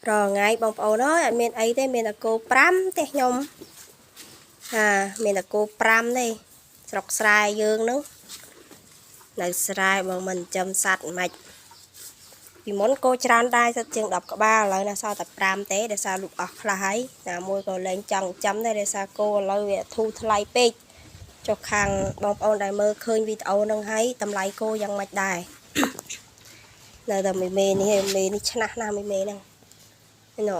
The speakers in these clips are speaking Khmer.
រាល់ថ្ងៃបងប្អូនអើយអត់មានអីទេមានតែគោ5ទេខ្ញុំហាមានតែគោ5ទេស្រុកស្រែយើងហ្នឹងនៅស្រែបើមិនចិញ្ចឹមសត្វមិនពីមុនគោច្រើនដែរសិតជាង10ក្បាលឥឡូវនៅសល់តែ5ទេដោយសារលក់អស់ខ្លះហើយណាមួយក៏លែងចង់ចិញ្ចឹមដែរដោយសារគោឥឡូវវាធូរថ្លៃពេកចុះខាងបងប្អូនដែលមើលឃើញវីដេអូហ្នឹងហើយតម្លៃគោយ៉ាងម៉េចដែរ នៅតែមីមេនេះឯងមេនេះឆ្នះណាស់មីមេហ្នឹង ណ៎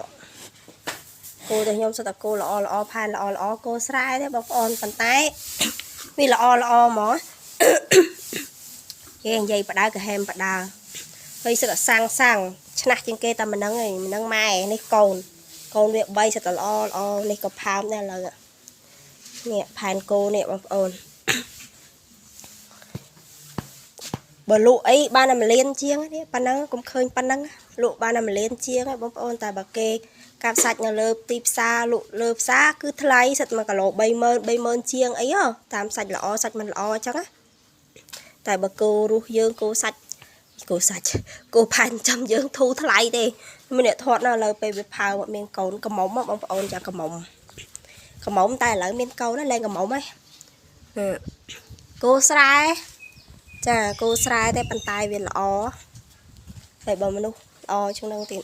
គោតែខ្ញុំសុទ្ធតែគោល្អល្អផែនល្អល្អគោស្រែទេបងប្អូនប៉ុន្តែ វាល្អល្អហ្មង គេនិយាយបដៅក៏ហែមបដៅហើយសឹកសាំងសាំងឆ្នះជាងគេតែម្នឹងឯងម្នឹងម៉ែនេះកូនកូនវា3សិតតែល្អល្អនេះក៏ផើមដែរឥឡូវនេះផែនគោនេះបងប្អូន បើលក់អីបានតែ1លានជាងនេះប៉ណ្ណឹងកុំឃើញប៉ណ្ណឹងលក់បានតែ1លានជាងឯងបងប្អូនតែបើគេកាប់សាច់នៅលើទីផ្សារលក់លើផ្សារគឺថ្លៃសិត1គីឡូ30000 30000ជាងអីហ៎តាមសាច់ល្អសាច់មិនល្អអញ្ចឹងណាតែបើគោរស់យើងគោសាច់គោសាច់គោផែនចាំយើងធូរថ្លៃទេមានអ្នកធាត់នៅលើពេលវាផើមកមានកូនកំមុំបងប្អូនចាកំមុំកំមុំតែឥឡូវមានកូនណាលែងកំមុំហ៎គោស្រែ ចាគោស្រែតែប៉ុន្តែវាល្អហើយបើមនុស្សល្អជាងនឹងទៀត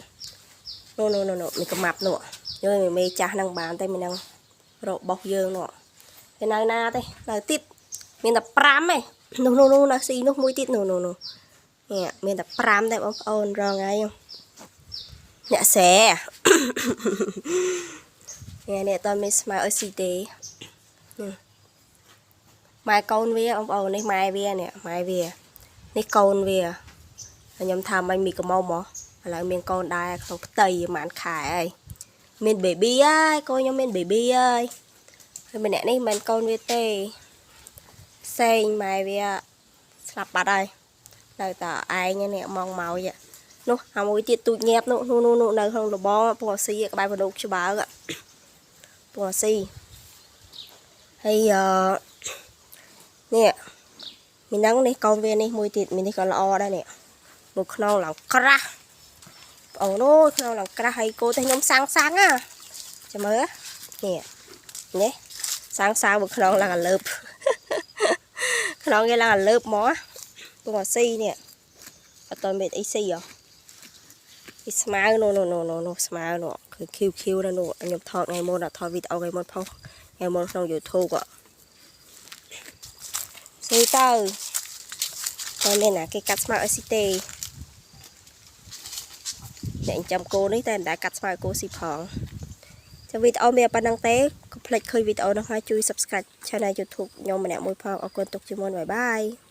នោះនោះនោះនោះមានកម្មាប់នោះយើងមេចាស់នឹងបានតែមាននឹងរបស់យើងនោះវានៅណាទេនៅទៀតមានតែ5ឯងនោះនោះនោះនៅស៊ីនោះមួយទៀតនោះនោះនោះនេះមានតែ5ទេបងប្អូនរងហើយអ្នកស្រែ នេះនេះអត់មានស្មៅឲ្យស៊ីទេនេះ ម៉ែកូនវាបងប្អូននេះម៉ែវានេះម៉ែវានេះកូនវាខ្ញុំថាមិនមីកំមុំហ៎ឥឡូវមានកូនដែរក្នុងផ្ទៃប្រហែលខែហើយមាន baby ហើយកូនខ្ញុំមាន baby ហើយហើយម្នាក់នេះមិនមែនកូនវាទេផ្សេងម៉ែវាស្លាប់បាត់ហើយនៅតែឯងនេះម៉ងមកនោះអាមួយទៀតទូចញាប់នោះនោះនោះនៅក្នុងលបងពណ៌ស៊ីក្បែរបដុកច្បាើពណ៌ស៊ីហើយអឺ នេះមីហ្នឹងនេះកូនវានេះមួយទៀតមីនេះក៏ល្អដែរនេះមួយខ្នងឡើងក្រាស់បងអូនអើយខ្នងឡើងក្រាស់ហើយគោតែខ្ញុំសាំងសាំងណាចាំមើលនេះនេះសាំងសាំងមួយខ្នងឡើងអាលើប ខ្នងគេឡើងអាលើបមកពងអាស៊ីនេះអត់តមានអីស៊ីហ៎ពីស្មៅនោះនោះនោះនោះស្មៅនោះគឺខៀវខៀវនោះនោះខ្ញុំថតថ្ងៃមុនថតវីដេអូថ្ងៃមុនផុសថ្ងៃមុនក្នុង YouTube អស៊ីទៅតែមានណាគេកាត់ស្មៅឲ្យស៊ីទេអ្នកចិញ្ចឹមគោនេះតែមិនដែលកាត់ស្មៅឲ្យគោស៊ីផងចាំវីដេអូមានប៉ុណ្្នឹងទេកុំភ្លេចឃើញវីដេអូនោះហើយជួយ Subscribe Channel YouTube ខ្ញុំម្នាក់មួយផងអរគុណទុកជាមុន bye bye.